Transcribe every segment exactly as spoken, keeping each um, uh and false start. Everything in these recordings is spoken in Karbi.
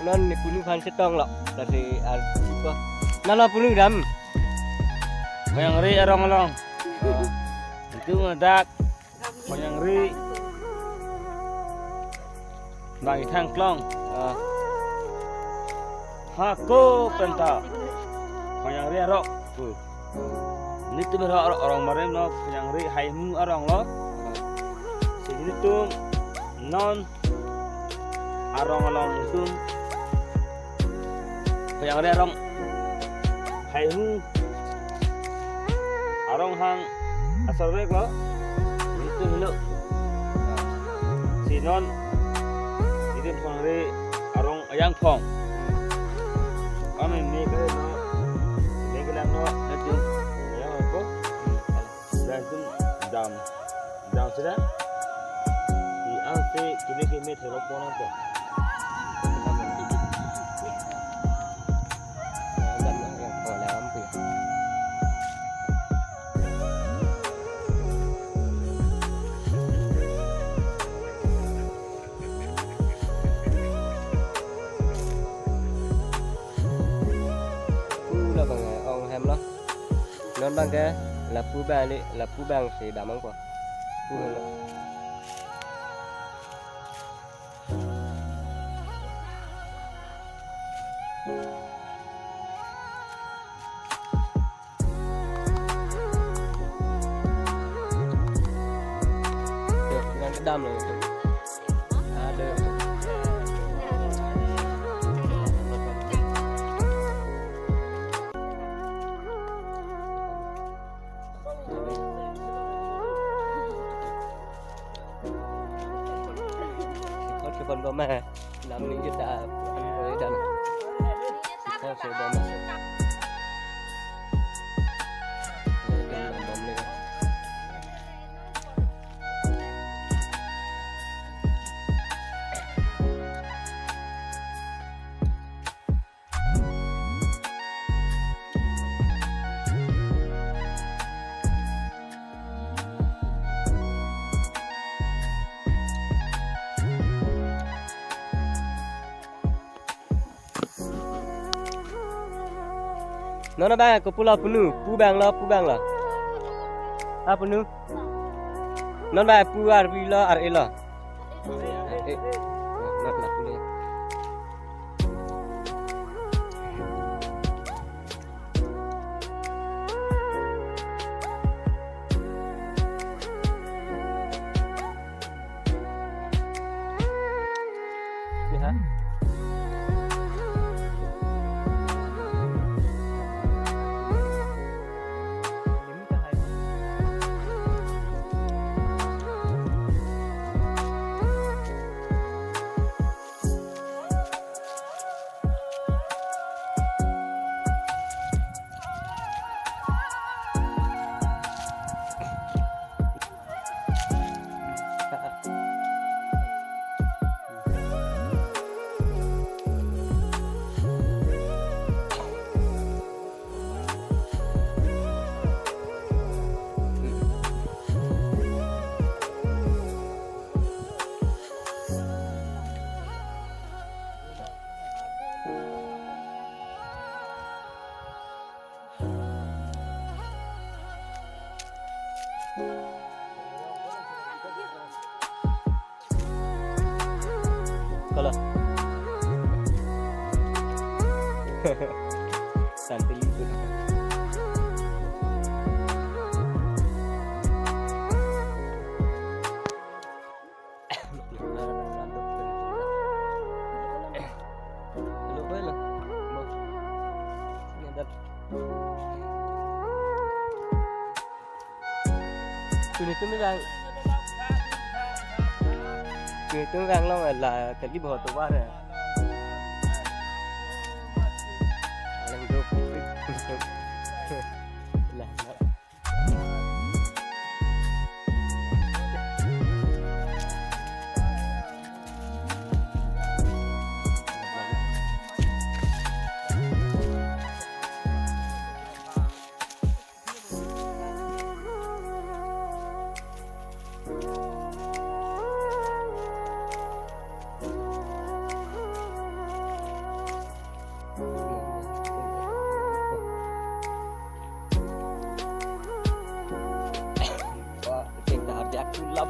Non ne punu aphan chetonglo. Tadi ar ko. Nalo punu dam. Phongjangri arong along. Itum ladak Phongjangri bang ithang klong. Ah. Hako penta Phongjangri arong. Nelitum arong, arong, arong marem lo, Phongjangri haimu arong lo. Si nelitum non arong along itum Phongjangri arong haimu arong hang asarvek lo. Nelitum helo. Si non nelitum Phongjangri arong ajang phong. Kami me ke no, me ke lang no, nelitum ya ko. Dan itum dam, dam sida. Di ang se kini kini thelo pon ko. Pu labang ong hem lo. Non bang ke lapu bang le, lapu bang si damang ko. Pu hem lo. Yo, dengan kedam loh itu. Ada. Kau coba ngomong, lam ni kita, anu, dan. Kau coba masuk. Non bang, kopulo punu, pu bang lo, pu bang lo. Ah, punu. Non bang, pu arvi lo, ar-e lo. Ar-e. Non la punu. Kalau. Santai itu. Tuni tuni rang. Tuni tuni rang long la kali bahut tovar hai. Alang do. Lah.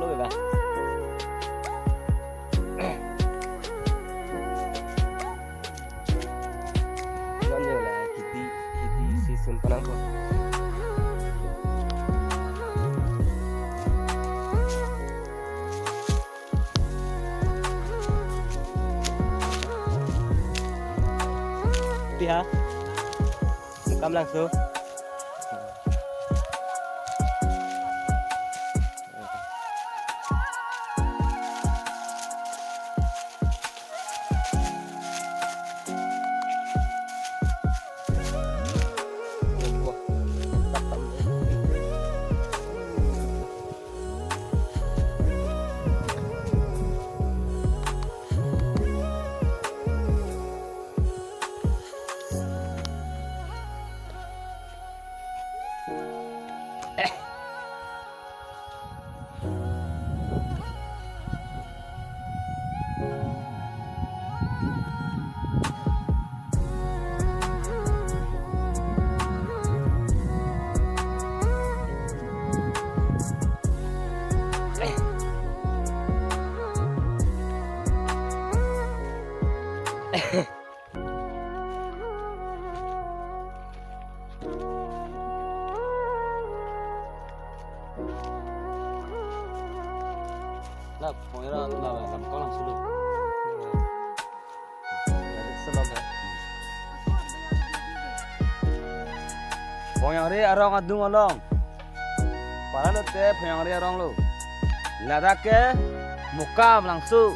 Ba. Non yo la, kidi, kidi si sun panang ko. Pi ha? Kam langso. La, phone ra la, la, lam ko lang sulu. Ya, selo ya. Phongyangri arong adung along. Para lote Phongyangri arong lo. Ladak ke Mukam Langso.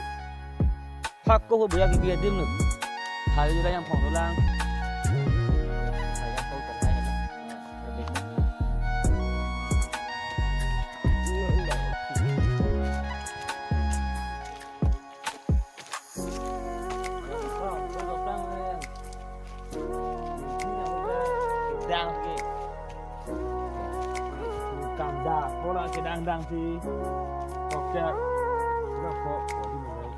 Hak ko ho buya kibi adim lo. Hal jula yang phong lo lang. Dang ke. Kam da, kola kedang dang si. Oke. Sudah kok, jadi mulai.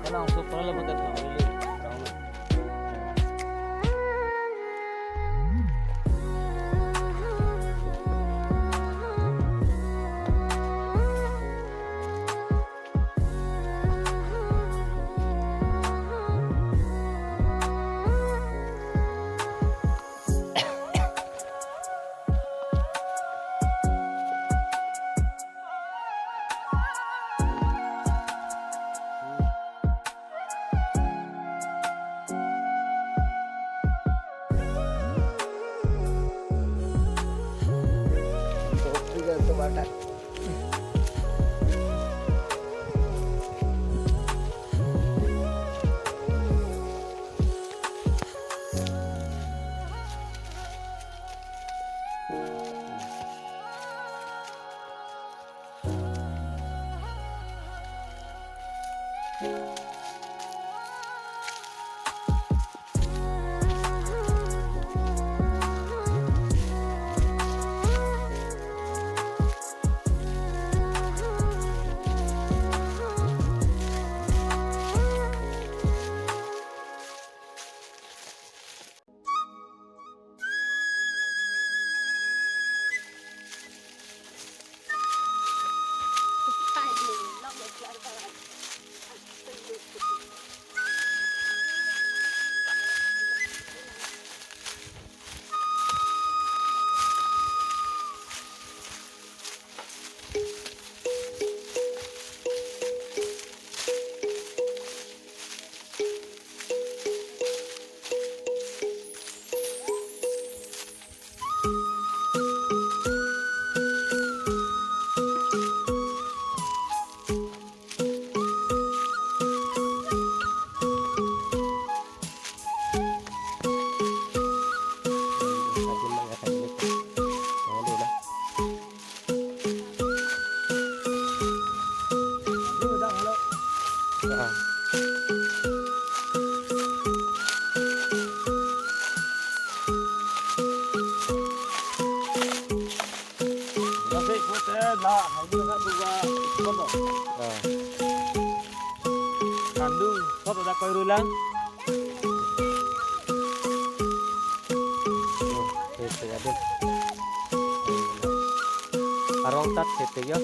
Kalau langsung pernah lepas dari sana dulu. Nasi pute la haidu na buka kono. Ah. Kandu, sob ada koi rulang. Tinggal din. Arong tat sete yo.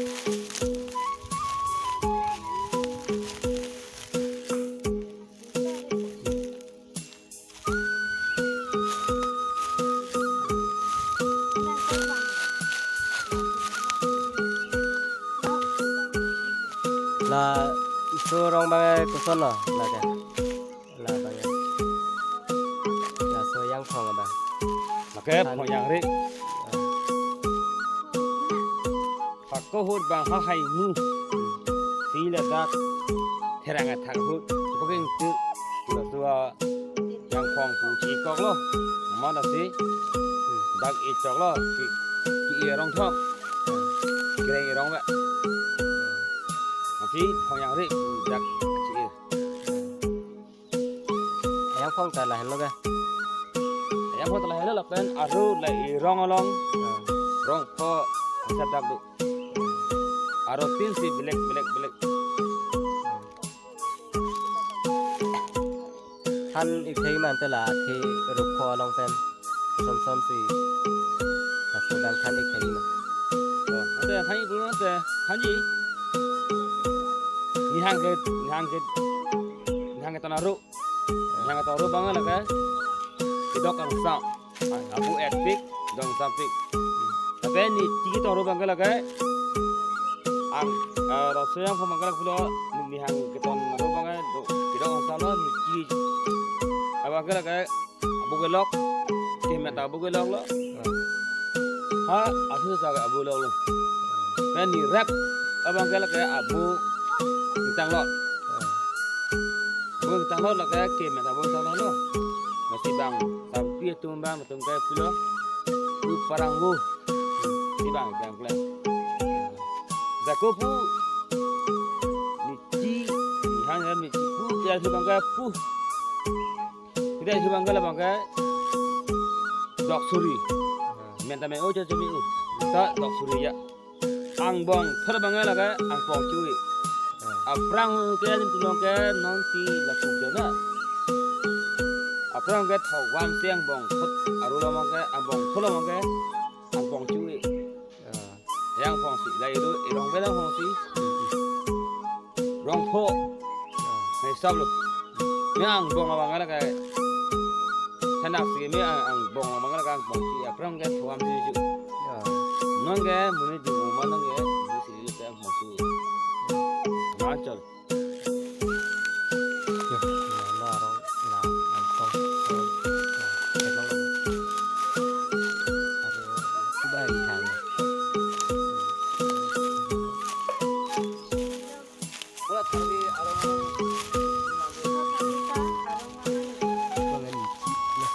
La, iso arong bang koson lo, la ke? La bang ya. Laso Jangphong abang. Lake Kan- Phongjangri. Ah. Ako ahut bang ha hai mu. Si ladak therang athak ahut. Chupaging tu. Pula tua Jangphong pu chikoklo. Mana si? Dak ichoklo. Ki, ki arong thok. Kereng arong ba. Masi Phongjangri dak chi. Jangphong ta lahenlo ke? Jangphong ta lahenlo lapen aru la arong along. Ah. Rongpho asap dak do. Aru tin si belek, belek, belek. Than ik thei ma ante la athe rongpho along pen. Son son si. Laso bang than ik thei ma? Oh, ante than ik thei ma ante thanji. Nihang ke, nihang ke, nihang keton aru. Nihang keton aru bang lake kedok angsam. Ah, abu etpik, dong sampik. Tapi ne chiki keton aru bang lake ang, eh, laso Jangphong bang lake pulo, ne, nihang keton aru bang do, kedok angsam lo, ne chiki abang lake abu kelok, kemet abu kelok lo. Ha, asu sa abu kelok lo. Pen ne rep abang lake abu ingtang lo. Abu ingtang lo lake kemet abu ingtang lo. Masi bang, tapi atum bang, atum ke pulo. U parang bu. Si bang, bang pulo. Jago pu. Ne chi, nihang ya ne chi pu, ya si bang ke pu. Kita isi bang ke la bang ke dok suri. Menta me o cha chumi u. Ta dok suri ya. Angbong thor bang ke lake angpong chui. Aphrang ke nim tulong ke non si lapu jona. Aphrang ke thok vam si angbong thot aru lo bang ke angbong thot lo bang ke angpong chui. Ah. Jangphong si, la idu, irong belang phong si. Rongpho. Ah. Nai sab lo. Me angbong abang lake. Thanak si me ang, angbong abang lake angpong si. Aphrang ke thuam si ju. Ya. Non ke, muni ju ma non ke, muni si ke angpong si. Manchol. Yo, la, la arong, la, angtong, la, la, la, la. Aduh, coba ini hang. Wala thali arong. Wala ni. Nah.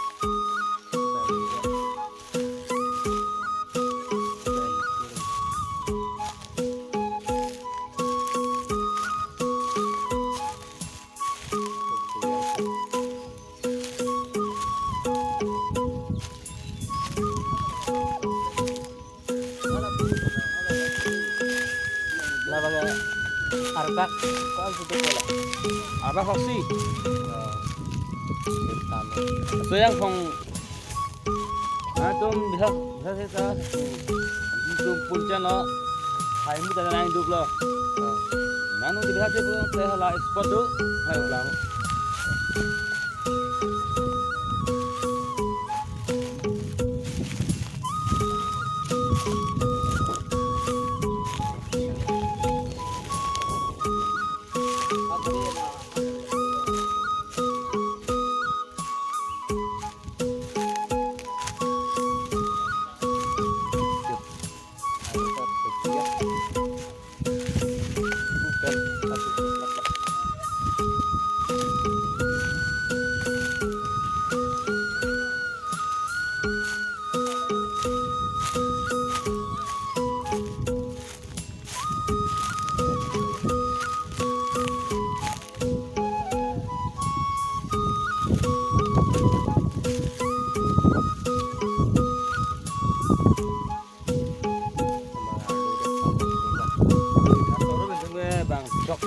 Labang arbak, ko-an sudah bola? Arbak saksi. Oh. Pertama. So Jangphong, nah, tum bisa, bisa seta, tum punca lo, hai mu tadi naik duk lo. Oh. Nah, nung bisa sih, saya lah expert tuh, hai ulang. Bang, cok,